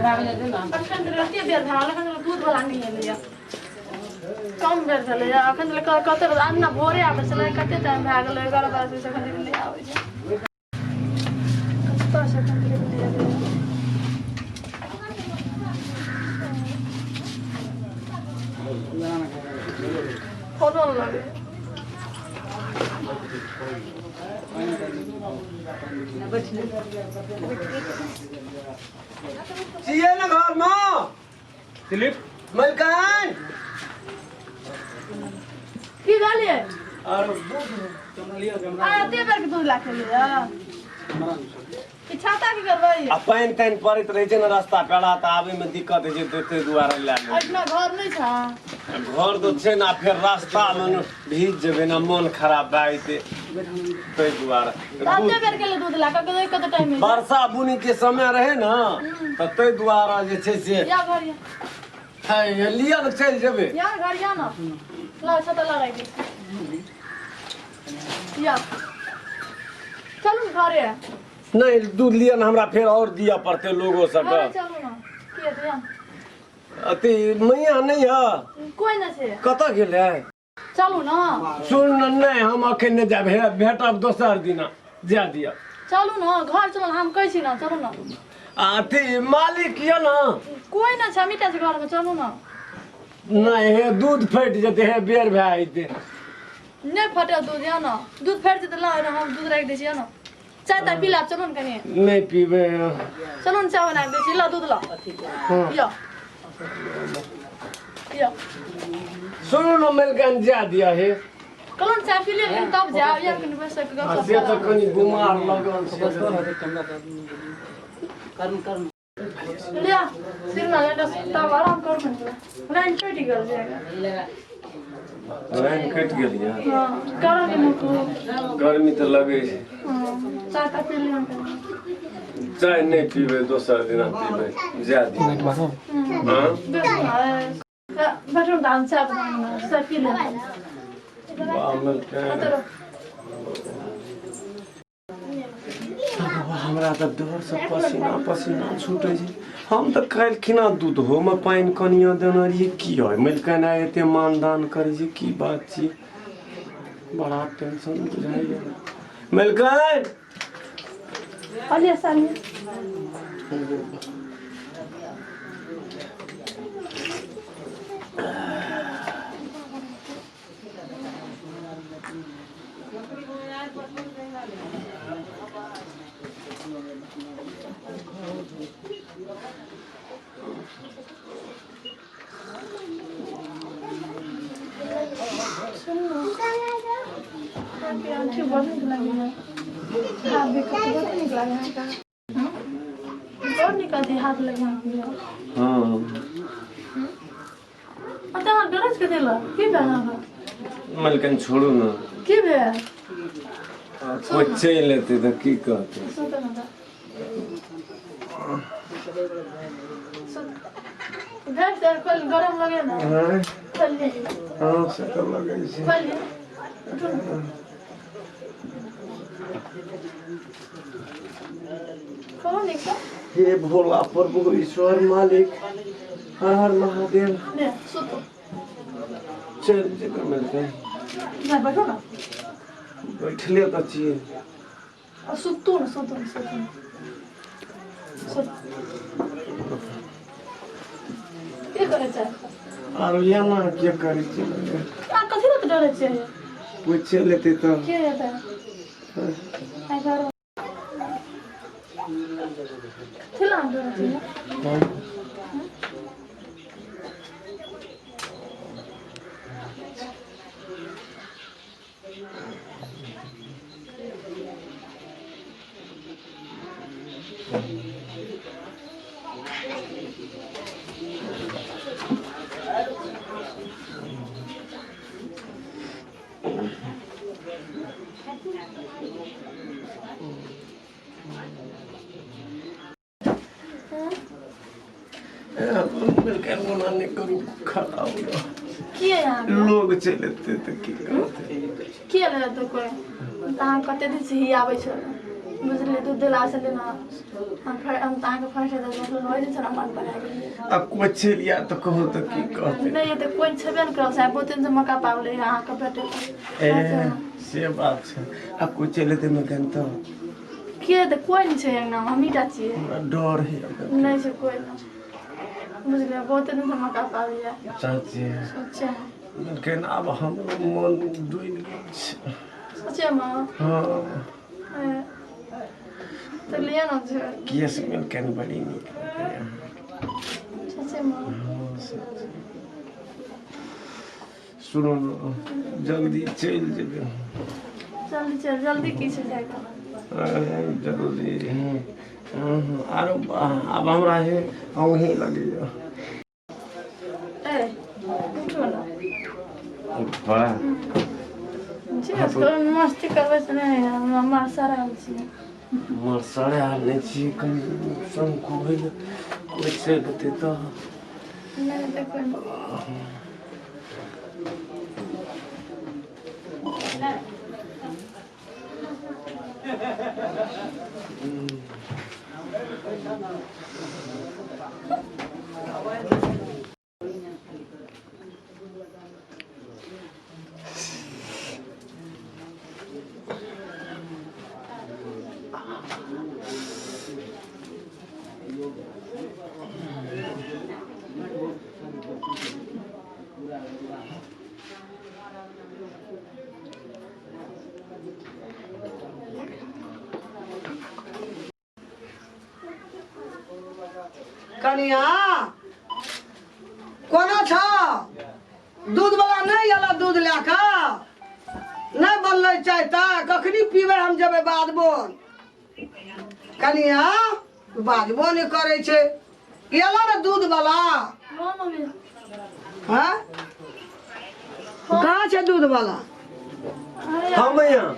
अखन तऽ कते बेर भए गेल, अखन तक दूध वाला नहि एलैया। कम बेर भेलैया अखन तक। कते आब ने भोरे आबै छलै, कते टाइम भए गेलै, 11 बजे से, अखन तक नहि आबै छै। कतऽ से अखन तक नहि एलैया? फोनो नहि लगैया। छियै ने घरमे? दिलीप मलकान, की भेलियै? आर दूध आ एते बेर के दूध ला के लिअ ई छाता की करबै? आ पानि तानि पड़ैत रहै छै ने, रास्ता पेड़ा तऽ आबै मे दिक्कत होइ छै, तऽ ताहि दुआरे लए लेबै। एहिठिना घर नहि छै? घर तऽ छै ने, फेर रास्ता मे ने भीज जेबै ने, मोन खराब भए जेतै, ताहि दुआरे। कते बेर गेलै दूध ला कऽ? कते टाइम होइ छै? वर्षा बुनी के समय रहै ने, तऽ ताहि दुआरे जे छै से या घर या। है, लिअ ने, चलि जेबै। या घर या ने, ला छाता लगाइ दे। या चलू ने घरे। नहि, दूध लिअ ने, हमरा फेर आओर दिअ पड़तै लोगो घरे सबके। चलू ने, की हेतै? या अथी मैया नहि है? कोइ नहि छै। कतऽ गेलै? चलू ने। सुन ने, नहि, हम अखन नहि जायब, हे भेटब दोसर दिना, जाय दिअ। चलू ने घर, चलू ने, हम कहै छी ने, चलू ने। आ अथी मालिक यऽ ने? कोइ नहि छै, हमीटा छै घरमे, चलू ने। नहि हे, दूध फटि जेतै, हे बेर भए जेतै। नहि फटल दूध, यऽ ने, दूध फाटि जेतै। ला ने, हम दूध राखि दै छी, यऽ ने, चाय ताय पी लाब, चलू ने कनि। नहि पीबै। चलू ने, चाय बना कऽ दै छी। ला दूध ला। यऽ यऽ। सुनू ने मलकान, जाय दिअ हे। कहलहुँ ने चाय पी लिअ कनि तब जायब, या कनि बैस कऽ आ गपशप से तऽ करब। कनि गुमार लगल छै। लिअ सिरमा लेने, तब आराम करू ने। लाइन कटि गेल जाएगा। लाइन कटि गेल यऽ। हँ, गरम है खूब। गर्मी तऽ लगै छै। हँ, चाय ताय पी लिअ कनि। चाय नहि पीबै, दोसर दिना पीबै, जाय दिअ। हँ। बैठू ने, हम चाय बना, चाय पी लिअ। वाह, मलकान। कतऽ रह? हमरा तऽ डरसँ पसीना पसीना छूटै छै। हम तऽ काल्हि खिना दूधोमे पानि कनिया देने रहियै। की होइ मलिकानि, आइ एते मानदान करै छै, की बात छियै? बड़ा टेंशन बुझाइए मलिकानि। अलिया सालिया। अहाँके बड़ नीक लगैए, हाथ भी कते बड़ नीक लागैए अहाँके। बड़ नीक अथी हाथ लगैए अहाँके। हँ। अतऽ अहाँ डरै छी कथी लए? की भेल अहाँके? मलकन, छोड़ू ने। की भेल? कोइ चलि एतै तऽ की कहतै? सुतऽ ने तऽ सुत। भेट तऽ खोल, गरम लगे ने। हँ। खोल लिअ। हँ, से तऽ लगै छै। खोल लिअ, उठू ने। खोलू नीकसँ। हे भोला प्रभु ईश्वर मालिक, हर हर महादेव। ने सुतू। चलि जेबै मलकन। नहि, बैठू ने। बैठले तऽ छियै। आ सुतू ने, सुतू ने, सुतू ने, सुतू। की करै छै? आरो एना के करै छियै? आ कथी लए डरै छियै? कोइ चलि एतै तऽ। के हेतै? आइ घर कथी लए डरै छियै? ओना नहि करू खराब। के अहाँके? लोग चलि एतै तऽ की करतै? के ले जेतै कोइ? तऽ अहाँ कते दिन से ही आबै छलै। बुझलियै दूध देला छलै ने हम फेर हम तऽ अहाँके फर्स्ट देखलहुँ ओहि दिनसँ हमरा मन बना गेलै। आब कोइ चलि आयत तऽ कहू तऽ की कहतै? नहि तऽ कोइ छेबे नहि करल साहब, बहुत दिनसँ मौका पाबलै अहाँके भेटै। ए से बात छै, आ कोइ चलि एतै मकान तऽ के तऽ कोइ नहि छै अङ्गनामे, हमही टा छियै। हमरा डर है। नहि छै कोइ नहि, बुझलियै? बहुत दिनसँ मौका पाबलियै। चाची सोचे लेकिन आब हमरो मन डुबि गेल छै। सोचेमे। हँ। तऽ लिअ ने जे केस मिलकनि बड़ी नीक लगैए अहाँके। सोचेमे। हँ, सच्चे। सुनू ने, जल्दी चलि जेबै। जल्दी चल, जल्दी की छै जाइके? जल्दी आरो आब हमरा हे औंही लगैए। ए उठो ने। वाह जी मस्ती करबै से नहि, हम सारा आयल छियै। मरसरे आयल नहि छियै, कनि शंकु होइए कोइ चलि एतै तऽ। नहि देखबै ने। कनिया कोना छ? दूध वाला नहि एला दूध लए कऽ? नहि बनलै चाय तऽ कखनी पीबै? हम जेबै बादबोन। कनिया बाजबो नहि करै छै। एला ने दूध वाला? हाँ मम्मी। हाँ, कहाँ छै दूध वाला? अरे हम यहाँ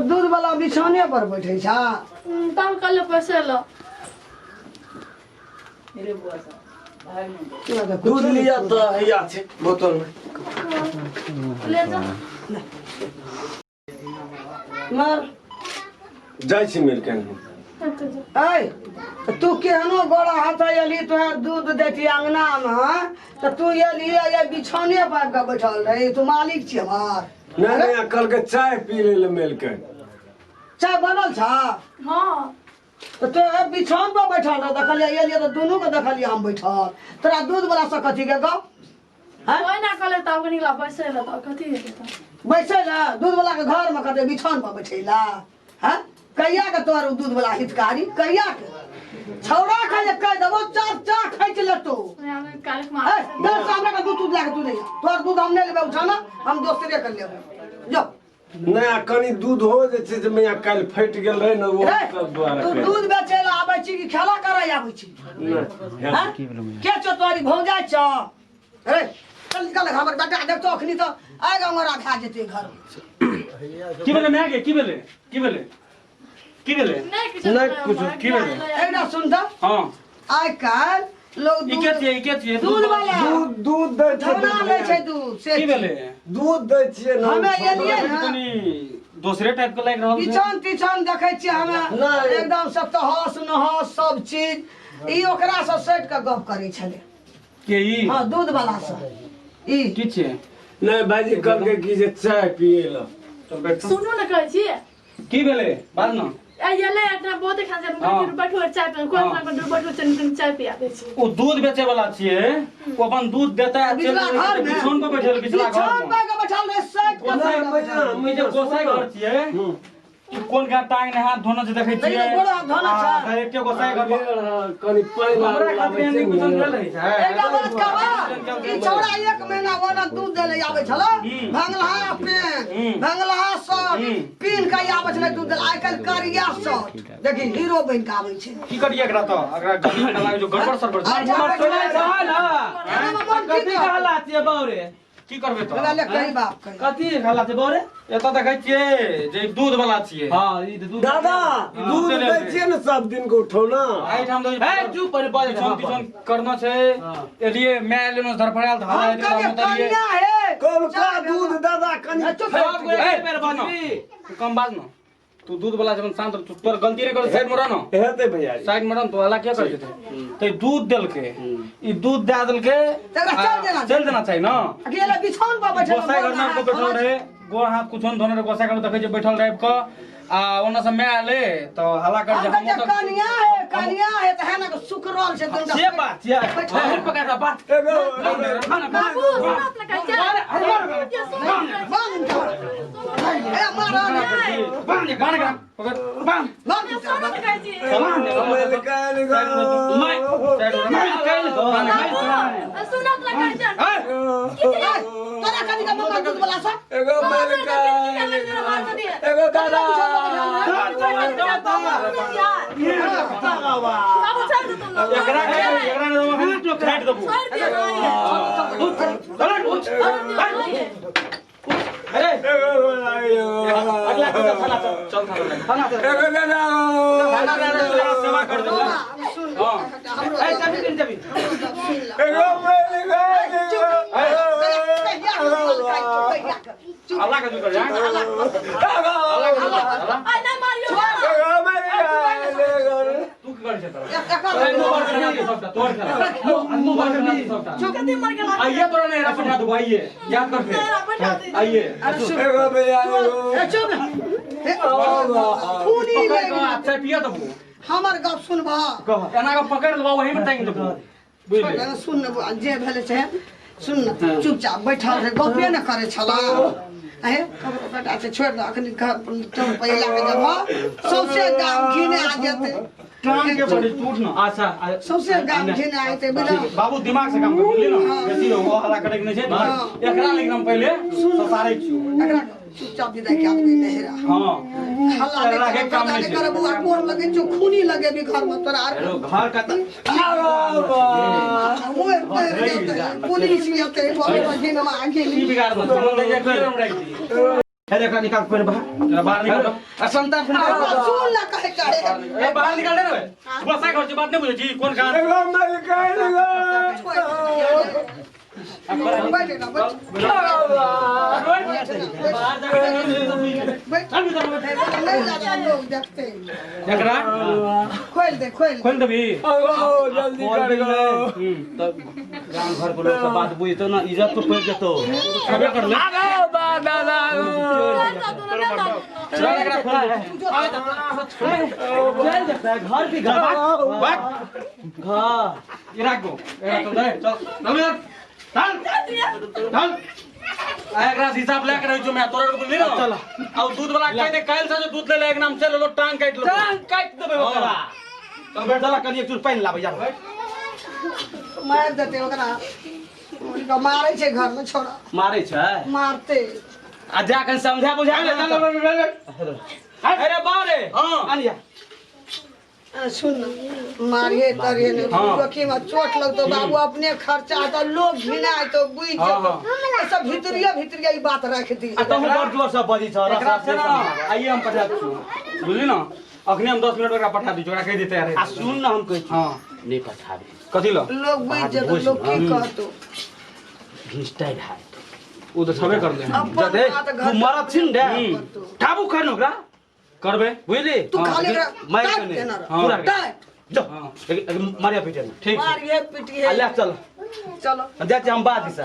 दूध वाला बिछौने पर बैठे छ? तब कल पैसे लो। दूध लिअ तऽ हैया छै बोतलमे। ले जा। मर जाइ छी मिलके हम। ऐ तू केहनो गोड़ा हाथ एली, तोरा दूध दैती अंगना में तऽ तू एली आ बिछौने पर के बैठल रही। तू मालिक छी हमार? नहि नहि, कल के चाय पी ले ले मिलके। चाय बनल छ? हाँ। तऽ तू बिछौन पर बैठल रह, देखलियै एलियै तऽ दुनू के देखलियै हम बैठल। तोरा दूध वाला से कथी के गप? हैं? कोई ना कहले तब निकला पैसे लो तऽ कथी हेतै तऽ? बैसै ला दूध वाला के घर में कते बिछौन पर बैठैला? हैं, कहिया के तोहर उ दूध वाला हितकारी? कहिया के छौड़ा खा जे कहि देबो चार चार खैच लेतो। काल्हि ए मार दस हमरा के दूध तूध लए के तू नहीं, तोहर दूध हम नहीं लेबै, उठाना हम दोसरे के लेबै जो। नहि, आ कनि दूध हो जे छै जे मैया काल्हि फटि गेल रहै ने ओ रे सब दुआरे तू कहि। दूध बेचै ला आबै छी कि खेला करै आबै छी? नहि। हैं? के छौ तोरी भौजाइ छौ? रे चल निकल, हमर बेटा देखतो अखनी तऽ आइ अंगोरा खा जेतै घर। की भेलै माय गे? की भेलै? की भेलै? की भेलै? नहि किछु। नहि किछु। की भेलै? एकटा सुन तऽ। हँ। आइ काल्हि लोग ई के छियै? ई के छियै? दूध वाला। दूध दूध दै छियै। धौना लै छै दूध से। की भेलै? दूध दै छियै ने। हमे एलियै ने। कनि दोसरे टाइप के लागि रहल छै। बिछन तिछन देखै छियै हमे। नहि। एकदम सब तऽ हस नहस सब चीज ई ओकरा से सटि कऽ गप करै छलै। के ई? हँ, दूध वाला से ई। की छियै? नहि भाईजी, कहलकै कि जे चाय पियै लए। चल बैठ। सुनू ने, कहै छी। की भेलै बाज न। ए एलै एतना बहुत खान छै। हाँ। बैठो चाय पी कोइ हाँ। ना बैठो, चल चाय पिया दै छी। ओ दूध बेचे वाला छियै, ओ अपन दूध देतै आ चलि बिचला जेतै। घर में बिछौन पर बैठल, बिचला घर बिछौन में पर के बैठल रहै सटि कऽ। नहि सटि कऽ मैया ई जे मैया गोसाई घर छियै, हूँ। ई कोन का टांग ने हाथ धोना छै देखै नहि, छियै। गोड़ हाथ धोना छै। आ, डायरेक्टे गोसाई घर पर कनि पानि हमरा खातिर आबै एहन छै कुछ ने। भेल रहै छै। एकटा बात कहबा, ई छौड़ा एक महीना ओना दूध दै लए आबै छलै, भंगलहा पेन भंगलहा शर्ट पिन्ह के आबै छलै दूध दै लए। आइ काल्हि करिया शर्ट देखी हीरो बनि के आबै छै। की करिए एकरा तऽ? एकरा गली में लागे जो गड़बड़ सड़बड़ छै। अच्छा, सुनै छै ने? एनामे मन की कथी कहत? हल्ला छियै बाउरे? की करबै तऽ? एकरा ले कही बाप कही। कथी हल्ला छै बाउरे? एतऽ देखै छियै जे ई दूध वाला छियै। हँ, ई तऽ दूध। दादा, दूध चलि दै एबै। छियै ने सब दिन के उठौना। एहिठाम तऽ हे चुप पर बाजै बिछौन तिछौन करना छै। एलियै माय एलै ने, धरफड़ायल धरा हम एलियै, कहलियै हम उतरलियै। कन्या हे कौन का चाय दूध दादा कनि चुप। सब गोरे एक बेर सुन न, बाजबी। तू कम बाज न। तू दूध वाला जब शांत रह, तू तोर गलती नहीं कर साइड में रह ना हेतै भैया साइड में रह ना, तू हल्ला क्या कर देते तो ई दूध देलके ई दूध दे देलके तकरा चल देना चल देना चाहिए ना अकेला बिछौन पर बैठल गोसाई घर में बैठल रहे गोड़ हाथ कुछो न धोने रहे गोसाई घर में देखै छै बैठल रहे आबि कऽ आ ओना से my एलै तऽ हल्ला कर जे हम हमहूँ तऽ कनिया है कनिया है तऽ है ना सुकरल छै तुमका से बात छै बैठल। पकड़ के बात एगो बाबू सुनत ने कहै छै बांध इनका। ए मारा ने बांध बांध एकरा, पकड़ बांध बांध इनका। सुनत कहै छी मलकान गो साइड में रह। बांध बाबू सुनत ने कहै छै ए, तोरा कनिका मम्मा दूध वाला सब एगो मलकान एगो दादा बाबू छोड़ दे तुम लोग एकरा के एकरा ने देबो छाटि देबो छोड़ दियो अरे एगो बोलायो अगला के थाना चल चल थाना थाना चल एगो दादा सेवा कर देबो मामा, सुन हमरो ए चाबी दिन चाबी सुन ला। एगो मलकान चुप। कहिया के बोल खाइ छौ, कहिया के। चुप। अल्लाह के जुकर जा आ ना मारियो एगो मलकान तू की करै छै तोरा एकर मुंह बंद कर दे सबटा तोर खेला मुंह बंद कर दे सबटा कते मर गेला आइए तोरा नहीं पठा देबो आइए याद कर फिर पठा दे आइए अरे सुन एगो भैया ए, चुप ए, खूनी पकड़ लागि कऽ अच्छा पिया देबो हमर गप सुनबह एना कऽ पकड़ लेबो वही में टांगि देबो बुझली सुन ने बौआ, जे भेलै से सुन ने चुपचाप बैठल रहे गपे ने करै छला अहे ककरो बेटा छै छोड़ि दे अखनी घर पर टोल पर लए कऽ जेबह सौंसे गाम घिने आ जेतै टांग के बड़ी टूट ना अच्छा सौंसे गाम घिने आ जेतै बुझल बाबू दिमाग से काम कर बुझली ना बेसी हो हल्ला करे के नहीं छै एकरा लेकिन हम पहिले ससारै छियो एकरा चुपचाप विदाई कए देबै नहिरा हां हल्ला नहि एकरा के करब काम पता नहीं नहि छै करब बौआ गोर लगै छौ खूनी लगेबी घरमे तोरा आर हेलो घर का मुँह पर जेतै पुलिस एतै बड़ घिनमा की गेली बिगाड़ दो मन दे के हम राखि दी हे देखा निकाल कोई बाहर चल बाहर निकाल आ संता फिर सुन ना कहे कहे ए बाहर निकाल दे ना बे गोसाई घर छै बात नहीं बुझै छी कोन काम एगो मलकान बैठ ना बैठ बाहर जाके बैठ नहीं ज्यादा लोग देखते एकरा खोल दे खोल दे खोल देबी एगो जल्दी कर गो तब गांव घर के लोग सब बात बुझतो ना इज्जत तो पड़ जतो सबे कर ले दादा चल एकरा खोल दे चल देखता है घर भी घर भाग घर ये राख दो एकरा चल दे चल चल इधर चल चल आ एकरा से हिसाब लए के रहै छौ मैं तोरा के बुझली ना चल। आ दूध वाला कहि दे काल्हि से जो दूध ले ले एक नाम से लेलो टांग काटि लो टांग काट देबे ओकरा चल बैठ चल कनी एक चूर पानि लाबै जा मार देते ओकरा उनका मारे छै घर में छोड़ा मारे छै मारते आ जा कन समझा बुझा चल चल चल अरे बाप रे हां अनिया सुन मारिए तरिए ने जोखी में चोट लगतो बाबू अपने खर्चा तो लोग घिनाय तो बुझ हाँ, जेतो सब भितरिया भितरिया ई बात रख दी आ तहु बड़ जोर से बजै छ एकरा से ना आइए हम पठा दै छियौ बुझली ना अखने हम 10 मिनट ओकरा पठा दै छियौ ओकरा कहि दे तैयार आ सुन ना हम कहै छी हां नहीं पठाबे कथी ल लोग बुझ जेतो लोग की कहतो घिसटाइ भाई ओ तऽ छबे करले अपन दे बात तू घर मरत छिन रे करतो। काबू कर न ओकरा करबे बुझली तू खाली ओकरा मारि टाइट के नहि। केना रह। पूरा टाइट जो हाँ। मारिया पीटे ठीक छै मारिए पिटिए आ ले चल चलो जाइ छी हम बाद दिशा